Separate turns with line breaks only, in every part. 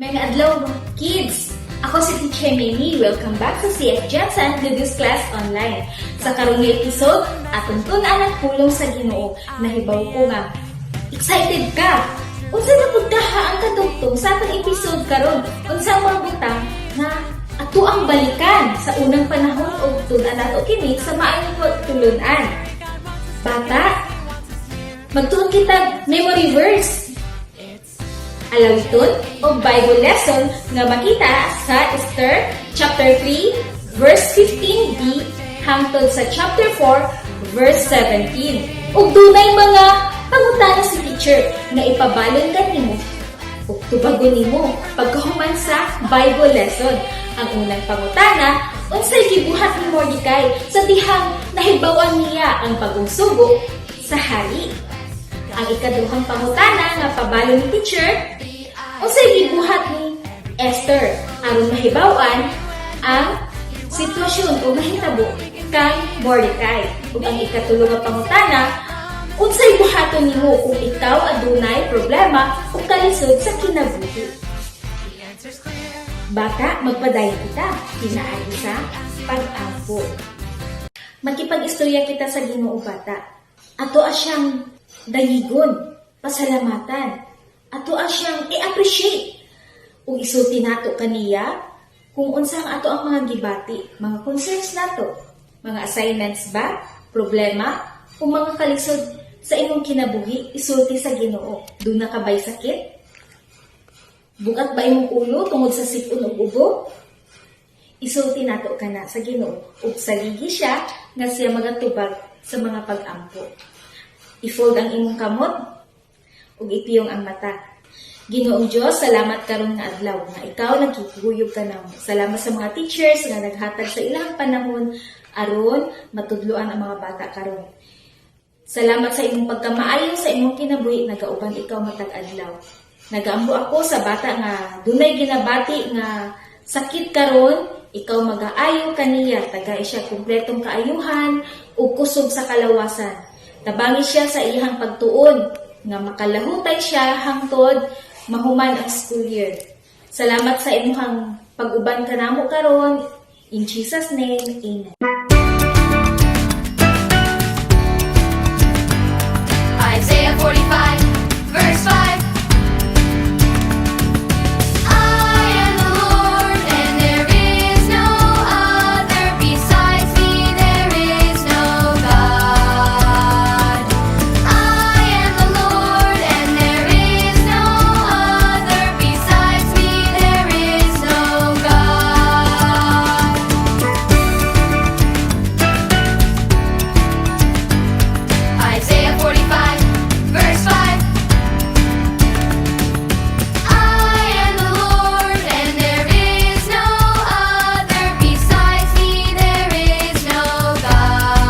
Maayong adlaw, kids! Ako si Teacher Mamie. Welcome back sa CF Jensen Goodness Class Online. Sa karong nga episode, atong tun-an ang pulong sa Ginoo. Nahibaw ko nga excited ka. Unsa na pud kaha ang kadugtong sa atong episode karon? Unsa ang mga butang nga ato ang balikan sa unang panahon og tun-an nato kini sa maayong tulunan? Bata, magtuon kita memory verse, alawiton o Bible lesson nga makita sa Esther chapter 3 verse 15b hangtod sa chapter 4 verse 17. Ug dunay mga pangutana si teacher nga ipabalon kanimo ug tubagon nimo pagkahuman sa Bible lesson. Ang unang pangutana, unsay gibuhat ni Mordecai sa dihang nahibaw-an niya ang bagong sugo sa hari? Ang ikaduhang pangutana nga pabalon ni teacher, unsay gibuhat ni Esther aron mahibaw-an ang sitwasyon o mahitabo kang Mordecai? Ug ang ikatulo nga pangutana, unsay buhaton nimo kung ikaw adunay problema o kalisod sa kinabuhi? Bata, magpadayon kita pinaagi sa pag-ampo. Makipag-istorya kita sa Ginoo, bata. Ato siyang dayigon, pasalamatan. Ato siyang i-appreciate. Ug isulti nato kaniya kung unsa ang ato ang mga gibati, mga concerns nato, mga assignments ba, problema, o mga kalisod sa imong kinabuhi, isulti sa Ginoo. Duna ka ba'y sakit? Bugat ba imong ulo tungod sa sipon ug ubo? Isulti nato kana sa Ginoo ug saligi siya nga siya magatubag sa mga pag-ampo. I-fold ang imong kamot ug ipiyong ang mata. Ginoong Diyos, salamat karon nga adlaw nga ikaw nagkikuyog ka namo. Salamat sa mga teachers nga naghatag sa ilang panahon aron matudloan ang mga bata karon. Salamat sa imong pagkamaayo sa imong kinabuhi, nagauban ikaw matag adlaw. Nagaampo ako sa bata nga dunay ginabati nga sakit karon, ikaw magaayo kaniya, tagai siya kumpletong kaayuhan ug kusog sa kalawasan. Tabangi siya sa iyang pagtuon nga makalahutay siya hangtod mahuman ang school year. Salamat sa imong pag-uban kanamo karon. In Jesus' name, Amen.
Isaiah 45, verse 5. I am the Lord, and there is no other. Besides me, there is no God. I am the Lord, and there is no other. Besides me, there is no God. Isaiah 45, verse 5. I am the Lord, and there is no other. Besides me, there is no God.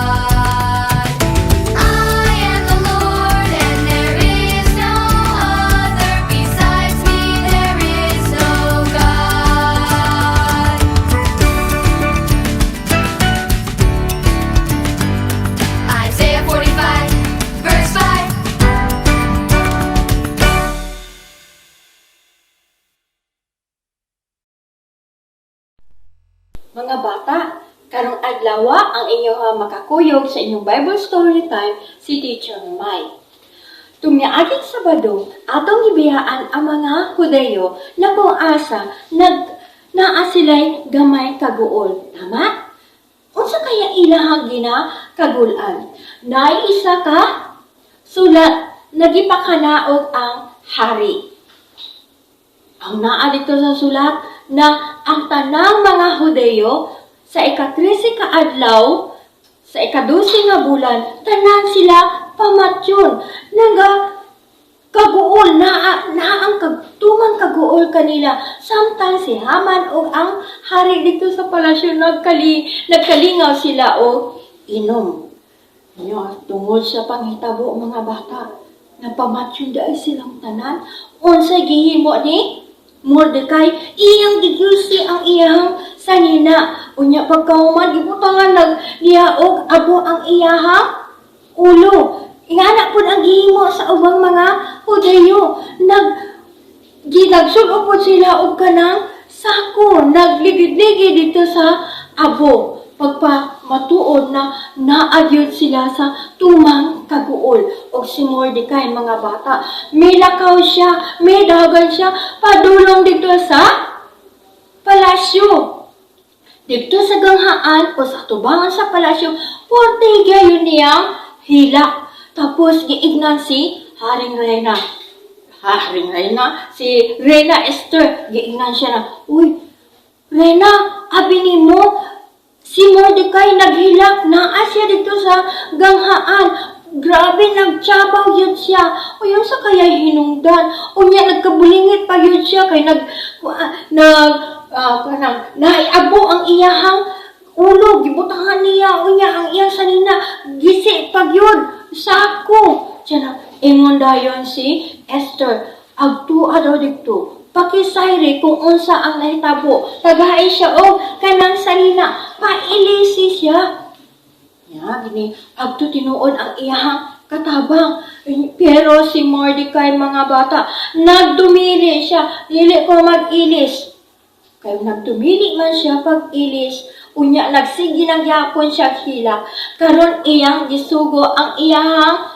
I am the Lord, and there is no other. Besides me, there is no God. Isaiah 45, verse 5.
Mga bata, karong adlaw ang inyong makakuyog sa inyong Bible story time si Teacher May. Tumiaging Sabado, atong gibiyaan ang mga Hudeyo na kung asa nag naa sila'y gamay kaguol. Tama? Unsa kaya ilahang gina kagulan? Naay isa ka sulat nagipakanaog ang hari. Ang naa dito sa sulat na ang tanang mga Hudeyo sa ika-13 ka adlaw sa ika-12 nga bulan, tanan sila pamatyon. Naga kaguol naa naa ang kagtuman kaguol kanila samtang si Haman ug ang hari dito sa palasyo nagkalingaw sila og inom. Nya tungod sa panghitabo, mga bata, napamatyon dai silang tanan. Unsay gihimo ni Mordecai? Iyang gigulsi ang iyang sanina. Unya pagkahuman, gibutangan nag niya og abo ang iyahang ulo. Ingana pud ang gihimo sa ubang mga Hudeyo. Nag Ginagsul-ob pod sila og kanang sako, nagligid-ligid dito sa abo. Pagpa matuod na naa gyud sila sa tumang kaguol. Og si Mordecai, mga bata, milakaw siya, midagan siya, padulong dito sa palasyo. Dito sa ganghaan o sa tubangan sa palasyo, porte gayon niyang hilak. Tapos giignan si Haring Reyna. Haring Reyna, si Reyna Esther, giignan siya na, "Uy, Reyna, abi nimo, si Mordecai naghilak, naa siya dito sa ganghaan. Grabe, nagtsabaw yun siya. O yun sa kaya hinungdan? Unya, nagkabulingit pa yun siya kay nag kanang, naiabo ang iyahang ulo, gibutangan niya, unya ang iyang sanina, gisi pag yun, sako." Siya na, ingon dayon si Esther, "Agtua daw dito, pakisayri kung unsa ang nahitabo." Tagahay siya og kanang sanina, pailisi siya. Ya, gini, agto tinuod ang iyahang katabang. Pero si Mordecai, mga bata, nagdumili siya. "Dili ko mag-ilis." Kay nagdumili man siya pag-ilis, unya nagsige nang yapon siya hilak. Karon iyang gisugo ang iyahang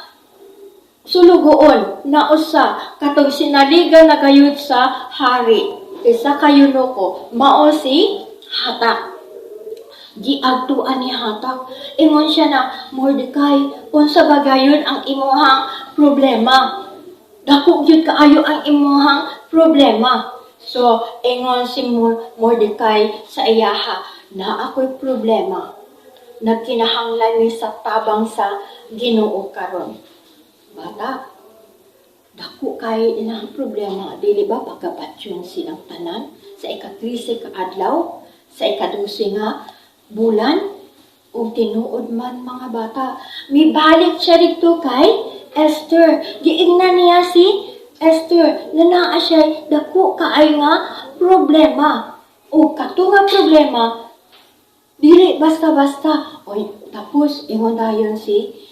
sulugoon na usa katong sinaligan na gayud sa hari. Isa ka eunuko, mao si Hatak. Giagtuan ni Hatak. Ingon siya na, "Mordecai, unsa ba gayon ang imuhang problema? Dako gyud kaayo ang imuhang problema." So, ingon si Mordecai sa iyaha, "Na ako'y problema. Nagkinahanglan ni sa tabang sa Ginoo karon." Bata, dako kay ilang problema, dili ba pagkapatyon silang tanan sa ika-13 ka adlaw, sa ika-12 nga bulan? Ug tinuod man, mga bata, mibalik siya dito kay Esther. Giingnan niya si Esther na naa siya dako kaayo nga problema. O kato nga problema, dili basta-basta. Oy, tapos ingon dayon si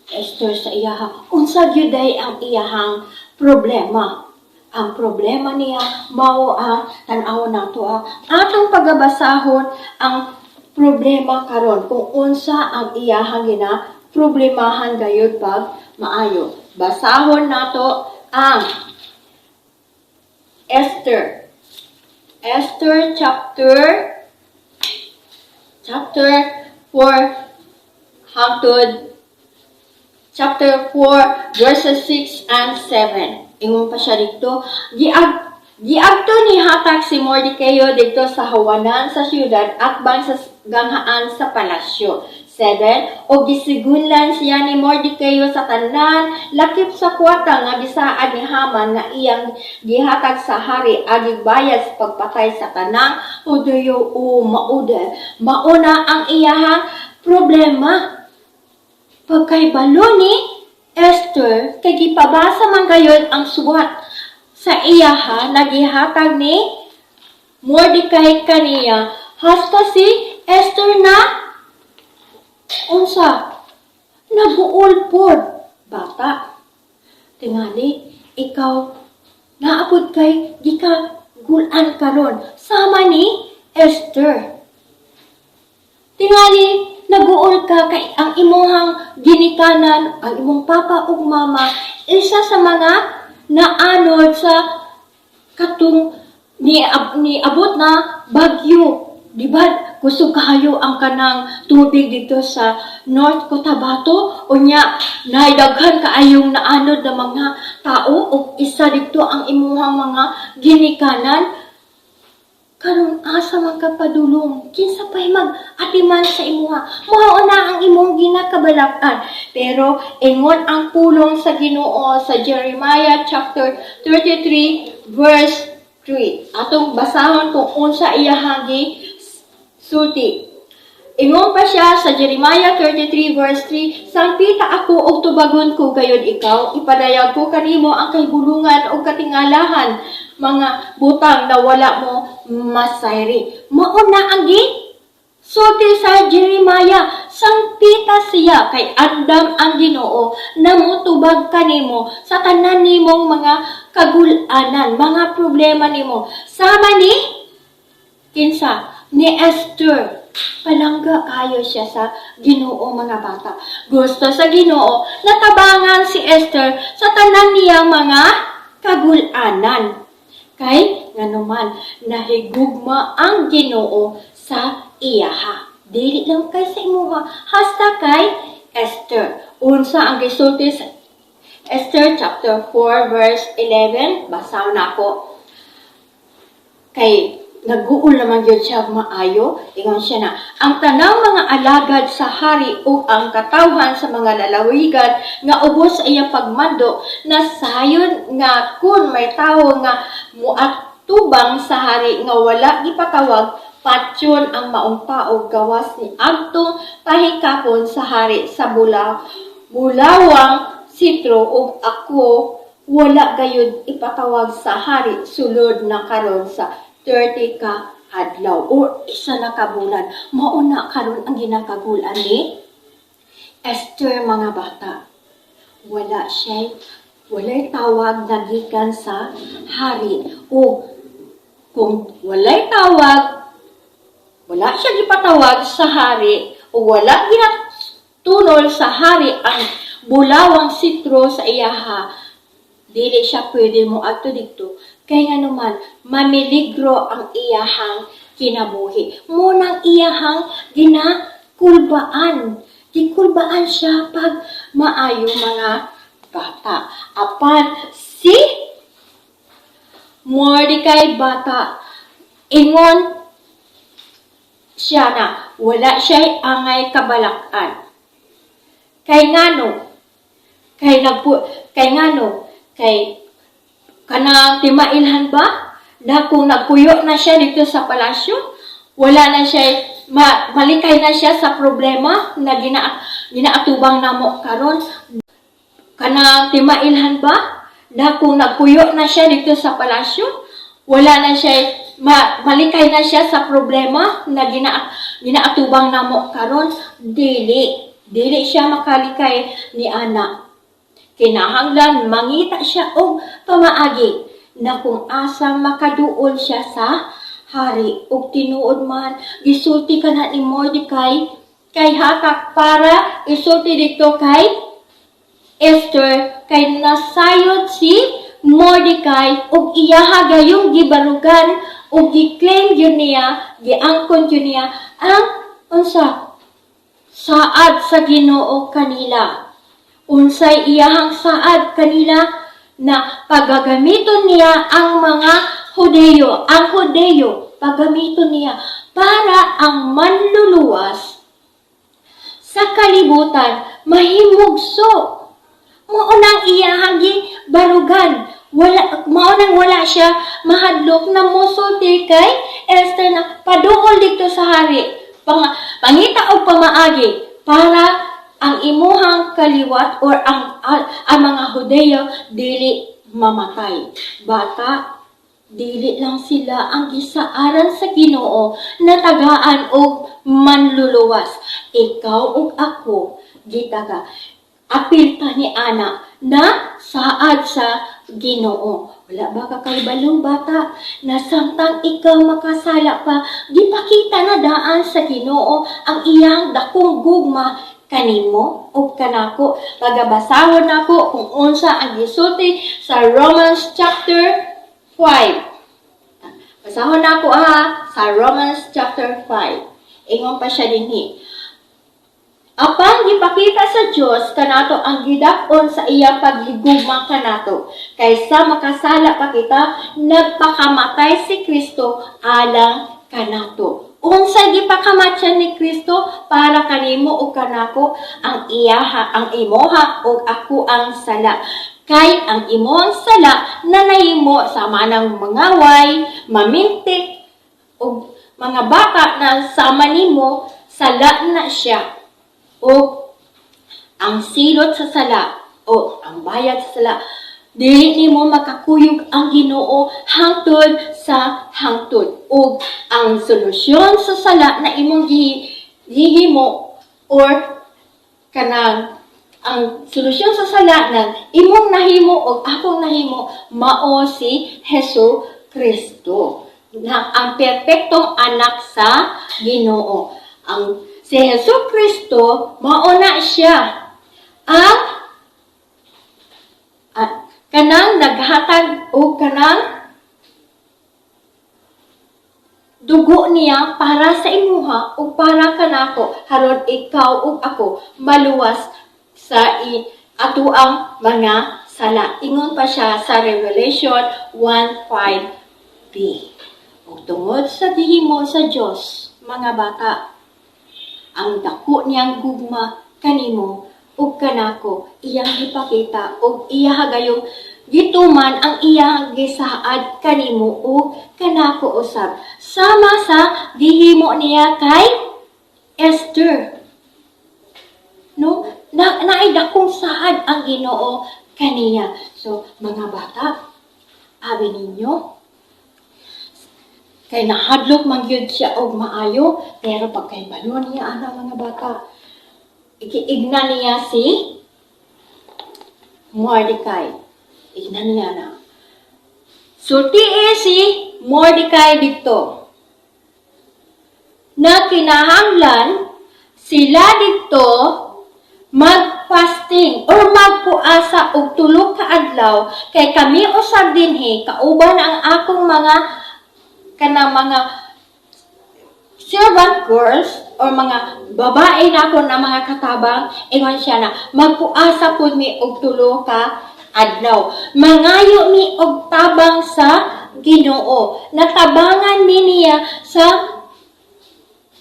Esther sa iyaha, unsa gyud day ang iyahang problema? Ang problema niya mao ang tan-awon nato ah. Atong pagabasahon ang problema karon kung unsa ang iyahang gina problemahan gayud pag maayo. Basahon nato ang Esther. Esther chapter 4 hangtod chapter 4 verses 6 and 7. Ingon pa siya dito, giagto ni Hatak si Mordecai dito sa hawanan sa siyudad atbang sa ganghaan sa palasyo. 7. O gisigunlan siya ni Mordecai sa tanan lakip sa kwarta nga gisaad ni Haman nga iyang gihatag sa hari agig bayad sa pagpatay sa tanang Hudiyo. O maude mauna ang iyahang problema. Pagkaibalo ni Esther, kay gipabasa man gayon ang suwat sa iyaha nagihatag ni Mordecai kaniya, hasta si Esther na unsa, naguol pod. Bata, tingali ikaw naapod kay gika gulan karon sama ni Esther. Tingali naguol ka kay ang imuhang ginikanan, ang imong papa ug mama, isa sa mga naanod sa katong ni abot na bagyo. Di ba? Kusog kaayo ang kanang tubig dito sa North Cotabato. Unya, naidaghan kaayong naanod na mga tao ug isa dito ang imuhang mga ginikanan. Karon asa man ka padulong? Kinsa pa'y mag-atiman sa imuha? Mao na ang imong ginakabalak-an. Pero ingon ang pulong sa Ginoo sa Jeremiah chapter 33 verse 3. Atong basahon kung unsa iyahang sulti. Ingon pa siya sa Jeremiah 33 verse 3, "Sangpita ako og tubagon ko gayud ikaw, ipadayag ko kanimo ang kahibulungan ug katingalahan, mga butang na wala mo masayri." Mao na ang gi Sulti sa Jeremiah, sangpita siya kay andam ang Ginoo na mutubag kanimo sa tanan nimong mga kagulanan, mga problema nimo. Sama ni kinsa? Ni Esther. Palangga kayo siya sa Ginoo, mga bata. Gusto sa Ginoo natabangan si Esther sa tanan niyang mga kagulanan. Kay nganuman nahigugma ang Ginoo sa iyaha. Dili lang kay sa imuha, hasta kay Esther. Unsa ang gisulti sa Esther chapter 4 verse 11? Basahon nako. Kay naguol naman gyud siya maayo. Ingon siya na, ang tanang mga alagad sa hari ug ang katawhan sa mga lalawigan nga ubos sa iyang pagmando nasayon nga kun may tawo nga muatubang sa hari nga wala gipatawag, patyon ang maong tao gawas ni adtong pahikapon sa hari sa bulawang sitro, ug ako wala gayud ipatawag sa hari sulod na karon sa 30 ka adlaw or 1 na ka bulan. Mao na karon ang ginakagulan ni Esther, mga bata. Wala siya, walay tawag na gikan sa hari. O kung walay tawag, wala siya gipatawag sa hari o wala ginatunol sa hari ang bulawang sitro sa iyaha, dili siya pwede mo adto didto kay nganuman mamiligro ang iyahang kinabuhi. Mao nang iyahang ginakulbaan. Gikulbaan siya pag maayo, mga bata. Apan si Mordecai, bata, ingon siya na wala siya angay kabalakan. Kay ngano? Kay ngano? Kay kanang timailhan ba? Na kung nagpuyo na siya dito sa palasyo, wala na siya malikay na siya sa problema na ginaatubang namo karon. Kanang timailhan ba? Na kung nagpuyo na siya dito sa palasyo, wala na siya malikay na siya sa problema na ginaatubang namo karon. Dili dili siya makalikay ni ana. Kinahanglan mangita siya og pamaagi na kung asa makaduol siya sa hari. Ug tinuod man, gisulti kana ni Mordecai kay Hatak para isulti dito kay Esther, kay nasayod si Mordecai ug iyaha gayong gibarugan ug gi-claim gyud niya, giangkon gyud niya ang unsa? Saad sa Ginoo kanila. Unsay iyahang saad kanila? Na pagagamiton niya ang mga Hudeyo, ang Hudeyo, pagamiton niya para ang manluluwas sa kalibutan mahimugso. Mao nang iyahang barugan. Wala, mao nang wala siya mahadlok na musulti kay Esther na paduol dito sa hari. Pangita og pamaagi para ang imuhang kaliwat or ang mga Hudeyo dili mamatay. Bata, dili lang sila ang gisaaran sa Ginoo na tagaan og manluluwas. Ikaw ug ako gitaga. Apil ta ni ana na saad sa Ginoo. Wala ba ka kahibalo, bata, na samtang ikaw makasala pa, gipakita na daan sa Ginoo ang iyang dakong gugma kanimo ug kanako? Pagabasahon nako kung unsa ang gisulti sa Romans chapter 5. Basahon nako ha sa Romans chapter 5. Ingon pa siya dinhi. Apan gipakita sa Dios kanato ang gidak-on sa iyang paghigugma kanato. Kaysa makasala pa kita, nagpakamatay si Kristo alang kanato. Unsa gipakamatyan ni Kristo para kanimo ug kanako? Ang iyaha, ang imoha ug ako ang sala. Kay ang imong sala na nahimo sama ng mangaway, mamintik, ug mga bata na sama nimo, sala na siya. O ang silot sa sala o ang bayad sa sala, dili nimo makakuyog ang Ginoo hangtod sa sa hangtod. Ug ang solusyon sa sala na imong gihimo or kanang ang solusyon sa sala na imong nahimo o akong nahimo, mao si Hesu Kristo na ang perpektong anak sa Ginoo. Ang si Hesu Kristo, mao na siya ang kanang naghatag o kanang dugo niya para sa imuha ug para kanako, haron ikaw ug ako maluwas sa atuang mga sala. Ingon pa siya sa Revelation 1:5b. Ug tungod sa gihimo sa Dios, mga bata, ang dako niyang gugma kanimo ug kanako, iyang gipakita ug iya gayong gituman ang iyang gisaad kanimo ug kanako usab, sama sa gihimo niya kay Esther, no, na naay dakong saad ang Ginoo kaniya. So mga bata, abi ninyo, kay nahadlok man gyud siya og maayo, pero pagkahibalo niya ana, mga bata, igiigna niya si Mordecai. Igna niya na. Sultii si Mordecai didto na kinahanglan sila didto mag-fasting or magpuasa og 3 ka adlaw, kay kami usab dinhi kauban ang akong mga kanang mga servant girls or mga babae nako na mga katabang. Ingon siya na magpuasa pud mi og 3 ka adlaw, mangayo mi og tabang sa Ginoo, natabangan mi niya sa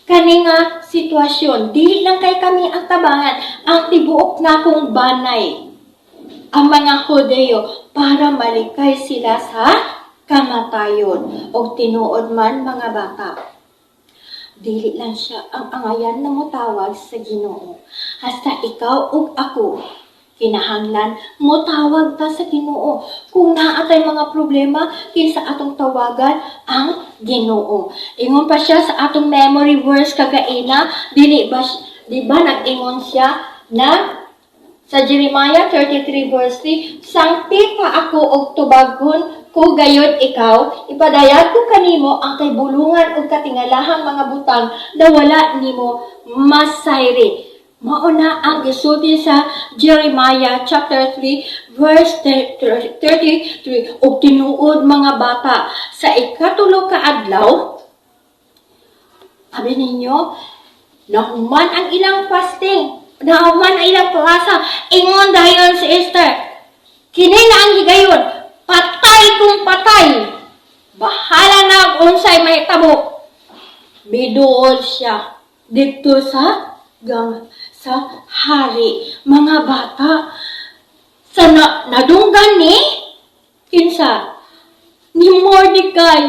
kani nga sitwasyon. Dili lang kay kami ang tabangan, ang tibuok nakong banay, ang mga Hudeo, para malikay sila sa kamatayon. Og tinuod man, mga bata, dili lang siya ang angayan na motawag sa Ginoo. Hasta ikaw ug ako, kinahanglan motawag ta sa Ginoo. Kung naa tay mga problema, kinsa atong tawagan? Ang Ginoo. Ingon pa siya sa atong memory verse kagaina, dili ba, di ba nag-ingon siya na sa Jeremiah 33 verse 3, "Sangpita ako og tubagon ko gayod ikaw, ipadayag ko kanimo ang kaybulungan ug katingalahang mga butang na wala nimo masayri." Mao na ang gisulti sa Jeremiah chapter 3 verse 33. Ug tinuod, mga bata, sa ikatulo ka adlaw, abi ninyo, nahuman ang ilang fasting, nahuman ang ilang puasa. Ingon dayon si Esther, "Kini na ang higayon, patay kung patay. Bahala na unsay mahitabo." Miduol siya didto sa gang sa hari. Mga bata, sa nadunggan ni kinsa? Ni Mordecai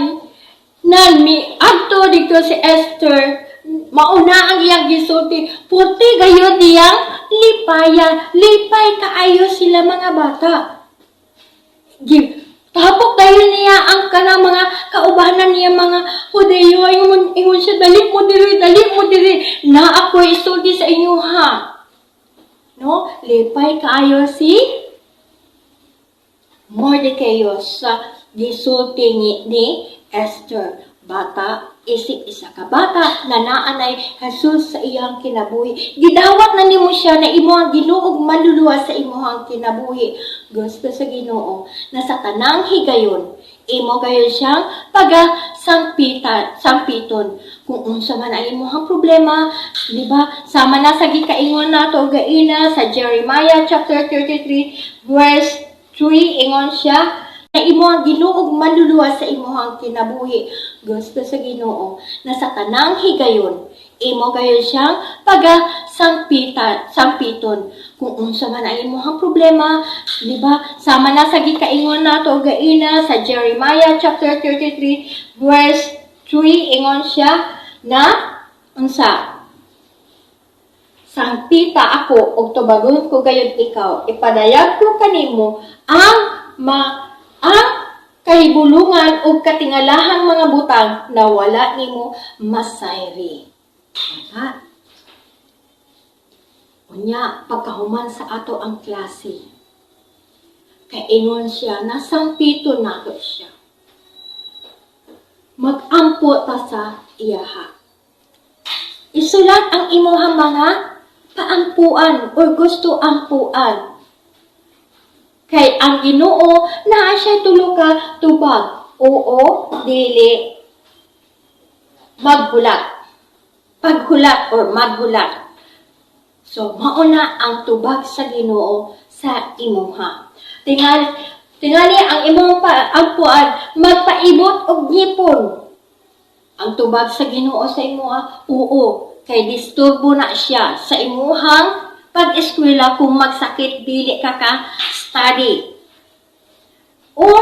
na miadto didto si Esther, mauna ang iyang gisulti, puti gayud niyang lipaya. Lipay kaayo sila, mga bata. Tapok dayon niya ang kanang mga kaubanan niya, mga Hudeo. Ingon siya, "Dali mo diri, dali mo diri. Na ako isulti sa inyo ha." No? Lipay kaayo si Mordecai sa gisulti ni Esther. Bata, isip isa ka bata na naanay Jesus sa iyang kinabuhi, gidawat na nimo siya na imo ang Ginoo ug manluluwas sa imong kinabuhi. Gusto sa Ginoo na sa tanang higayon, imo gayon siyang paga sangpita, sampiton. Kung unsa man ang imong problema, di ba? Sama na sa gikaingon nato gaina sa Jeremiah chapter 33 verse 3, ingon siya na imo ang Ginoo ug manluluwas sa imong kinabuhi. Gusto sa Ginoo na sa tanang higayon, imo gayon siyang paga sangpita, sampiton. Kung unsa man ang imong problema, di ba? Sama na sa gikaingon nato gaina sa Jeremiah chapter 33 verse 3, ingon siya na unsa? "Sangpita ako ug tubagon ko gayud ikaw. Ipadayag ko kanimo ang ma ang kay Kahibulungan ug katingalahang mga butang na wala nimo masayri. Bata. Unya, pagkahuman sa ato ang klase, kaingon siya, nasangpito nato siya. Mag-ampo ta sa iyaha. Isulat ang imuhang mga paampuan or gusto ampuan. Kay ang Ginoo naa siya tulo ka tubag. Oo, dili, maghulat. Paghulat or maghulat. So, mauna ang tubag sa Ginoo sa imuha. Tingali ang imong paampuan magpaibot og ngipon. Ang tubag sa Ginoo sa imuha, oo, kay disturbo na siya sa imuhang pag-eskwela kung magsakit dili ka ka study. Or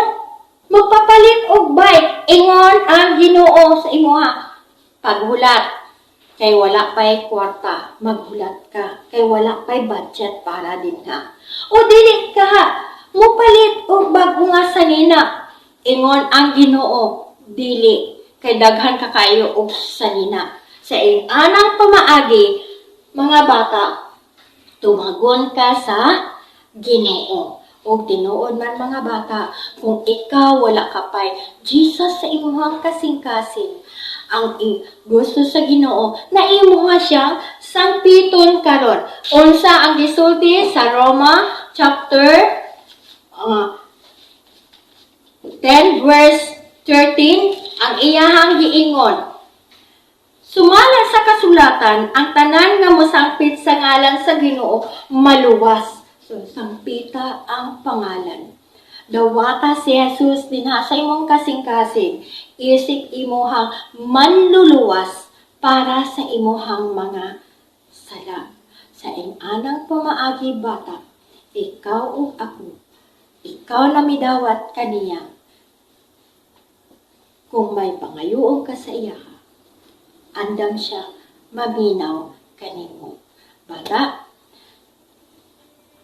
magpapalit og bike, ingon ang Ginoo sa imuha. Paghulat, kay wala pa'y kwarta, maghulat ka, kay wala pa'y budget para dinha. O dili ka mupalit og bago nga sanina, ingon ang Ginoo, dili, kay daghan ka kayo og sanina. Sa anang pamaagi, mga bata, tumagon ka sa Ginoo. Og tinuod man, mga bata, kung ikaw wala ka pay Jesus sa imuhang kasing-kasing, ang gusto sa Ginoo na imuha siyang sangpiton karon. Unsa ang gisulti sa Roma chapter 10 verse 13? Ang iyahang giingon, "Sumala sa kasulatan, ang tanan nga mosangpit sa ngalan sa Ginoo maluwas." So sangpita ang pangalan. Dawata si Jesus dinha sa imong kasing-kasing isip imuhang manluluwas para sa imuhang mga sala. Sa inanang pamaagi, bata, ikaw ug ako, ikaw na midawat kaniya. Kung may pangayoon ka sa iya, andam siya maminaw kanimo. Bata,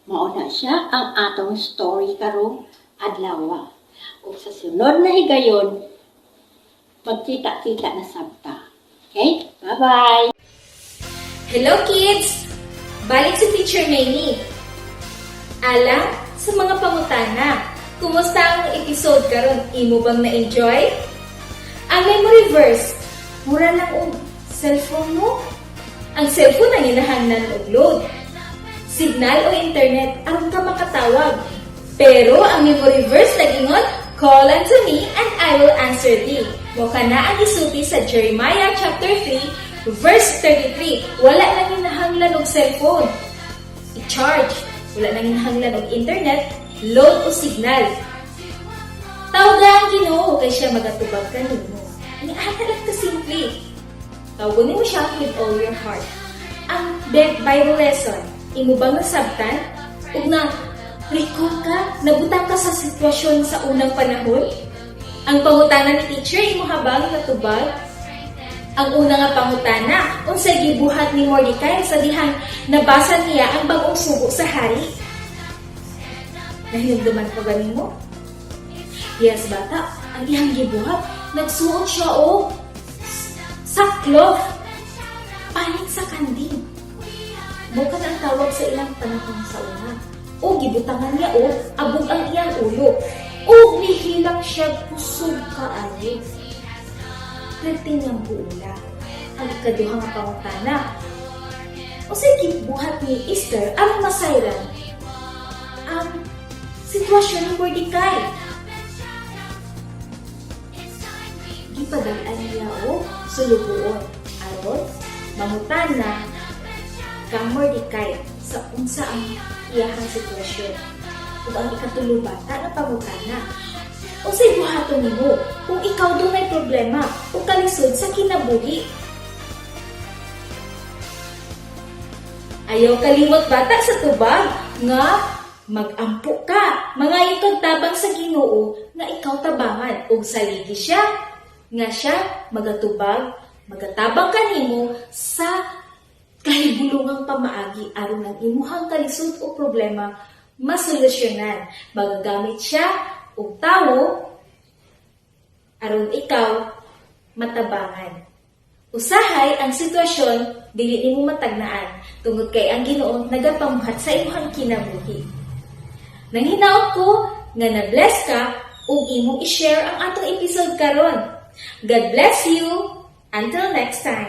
mauna siya ang atong story karong adlaw. Ug sa sunod na higayon, magkita-kita na sabta. Okay? Bye-bye!
Hello, kids! Balik si Teacher Mamie. Alang sa mga pangutana, kumusta ang episode karon? Imo bang na-enjoy? Ang memory verse, mura lang og cellphone mo. Ang cellphone ang hinahanglan og load, signal o internet aron ka makatawag. Pero ang memory verse nag-ingon, "Call unto me and I will answer thee." Mao kana ang gisulti sa Jeremiah chapter 3 verse 33. Wala nang hinahanglan og cellphone i-charge. Wala nang hinahanglan og internet, load o signal. Tawga ang Ginoo kay siya magatubag kanimo. Ni ana lang ka simple. Tawgon nimo siya with all your heart. Ang Bible lesson, imo bang nasabtan? Ug na recall ka, nabutang ka sa sitwasyon sa unang panahon? Ang pangutana ni teacher, imo habang natubag? Ang una nga pangutana, unsay gibuhat ni Mordecai sa dihang nabasa niya ang bag-ong sugo sa hari? Nahinumduman pa ba nimo? Yes, bata, ang iyang gibuhat, nagsuot siya og sackcloth, panit sa kanding. Mao kana ang tawag sa ilang panahon sa una. O gibutangan niya og abog ang iyang ulo. O nihilak siya kusog kaayo. Perti niyang buula. Ang ikaduha nga pangutana, unsay gibuhat ni Esther aron masayran ang sitwasyon ni Mordecai? Gipadal-an niya og sulugoon aron mangutana kang Mordecai sa unsa ang iyahang sitwasyon. Ug ang ikatulo, bata, nga pangutana, unsay buhaton nimo kung ikaw dunay problema o kalisod sa kinabuhi? Ayaw kalimot, bata, sa tubag nga magampo ka, mangayo kag tabang sa Ginoo nga ikaw tabangan ug saligi siya nga siya magatubag, magatabang kanimo sa kahibulungang pamaagi aron ang imuhang kalisod o problema masolusyonan. Magagamit siya og tawo. Aron ikaw matabangan. Usahay ang sitwasyon dili nimo matagnaan tungod kay ang Ginoo nagapamuhat sa imong kinabuhi. Nanghinaot ko nga na-bless ka ug imong i-share ang atong episode karon. God bless you. Until next time.